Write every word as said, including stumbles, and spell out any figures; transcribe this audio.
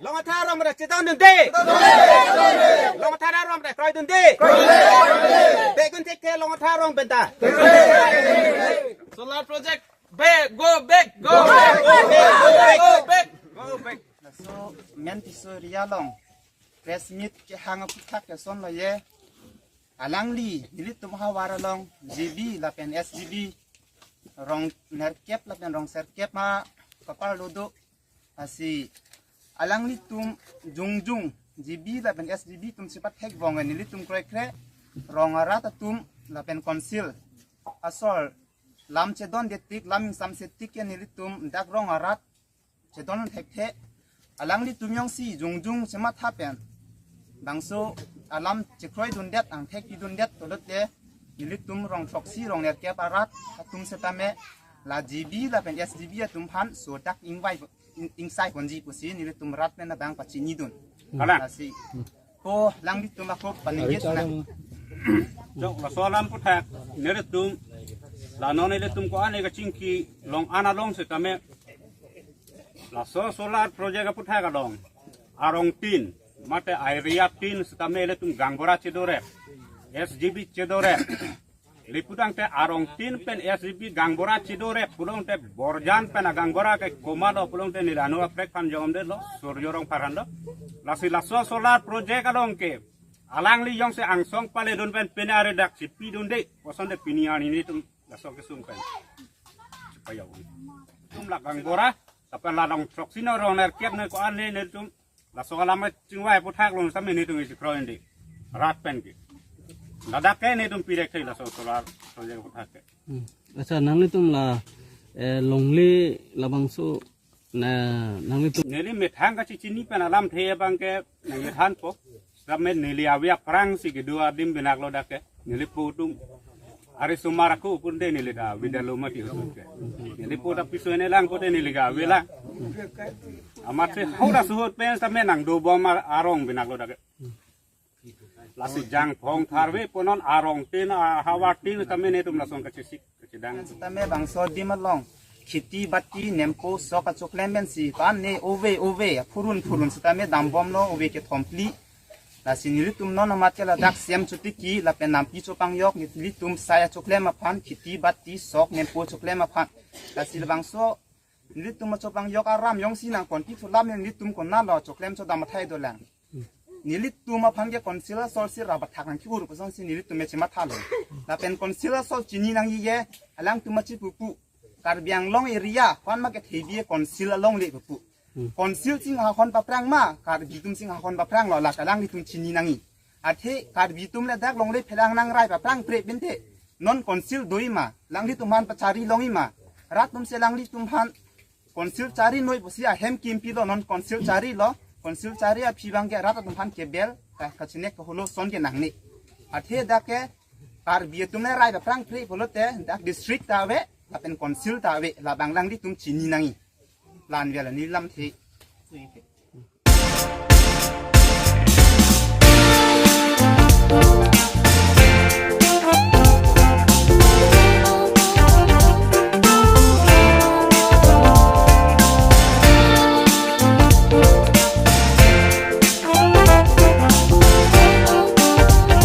Longtha arong bre chedondunde. Longtha arong bre kroidunde. Begun thekthe Longtha arong pen ta. Solar project back, go back, go back, go back, go back. So, men piso area along press meet kehang aphuthak kesonlo ye. Alangli nelitum havar along G B lapen S G B rong nerkep lapen rong serkep ma kaparlo do. Lasi alanglitum jongjong G B lapen S G B atum chepathek vong nelitum kroikre rong arat atum lapen council asor lam chedonde tik, lam ingsamse tik ke nelitum dak rong arat chedon thekthe. Alanglitum jongsi jongjong chematha pen bangso alam chekroidundet, angthek pidundet pulote nelitum rong throksi rong nerkep arat atum setame la G B lapen S G B atum aphan sodak ingvai ing-, ingsai ponji pusi nelitum rat pen abang pachinidun. Kalang. Lasi ko alanglitum ako paningit na. Jok laso alam aphuthak nelitum la non nelitum ko-an kachingki along, an along setame laso solar project aphuthak along arong tin mate area tin setame ilitum gangbora chedorep, S G B chedorep. Ili putangte arong tin pen S G B gangbora chedorep pulote Borjan pen agangbora ke komatlo pulote neli anu aprek aphan jongdetlo, Surjo Rongphar aphan do. Lasi laso solar project along ke alangli jongsi angsong paledun pen pine are dak chepidunde, kosonde pini arni nelitum laso kesung pen chepayau. Itum la gangbora, tapi la rong throksi no rong nerkep no ko-an nelitum laso alam chingvai aphuthak along setame nelitum isi kroidunde rat pen ke. Ladak ke nelitum pirek thai laso solar project aphuthak ke. Hmm. Accha, nanglitum la, eh, longle labangso na nanglitum. Neli methang kachechini pen alamthe abang ke nangthanpo. Setame neli ave aphrangsi kedo adim binaklo dak ke. Neli po atum arisomar ako punte neli ta avedetlo mati ahut ke. Neli po ta piso ne lang pote neli ke avelang. Amatsi hadak ahut pen setame nangdobom ar-, arong binaklo dak ke. Lasi jangphong tharve punon arong tin, ah, havar tin setame nelitum lason kachesik kachedang. Setame bangso adim along kheti bati nempo sok achoklem pensi pan ne ove ove phurun phurun setame dambomlo ove kethom phli. Lasi nelitum non amat ke ladak C M chotiki lapen nampi chopangjok nelitum sai achoklem aphan kheti bati sok nempo choklem aphan. Lasi labangso nelitum achopangjok aram jongsi nangkonti thulam nelitum konatlo choklem chodam athai dolang. Nelitum aphan ke council asor si rabathak nangki-ur pusonsi nelitum me chemathalo. Lapen council asor chini nangji ke alangtum achi pupu. Karbi Anglong area ko-an ma kethe bi council alongle pupu. Hmm. Council chinghahon paphrang ma, Karbi atum chinghahon paphranglo, la alanglitum chini nangji. Athe Karbi atum ladak longle phelang nangrai paphrang pre pinte. Non council doi ma, alanglitum aphan pachari longji ma. Rat atum si alanglitum aphan council chari noi pusi ahem kimpilo, non council charilo, council chari aphi abang ke rat atum aphan kebel, ka, kachinek kaholo ason ke nangne. Athe dak ke Karbi atum le rai paphrang pre pulote, dak district ta ave, lapen council ta ave, labang alanglitum chini nangji. La-an ave la neli lamthe.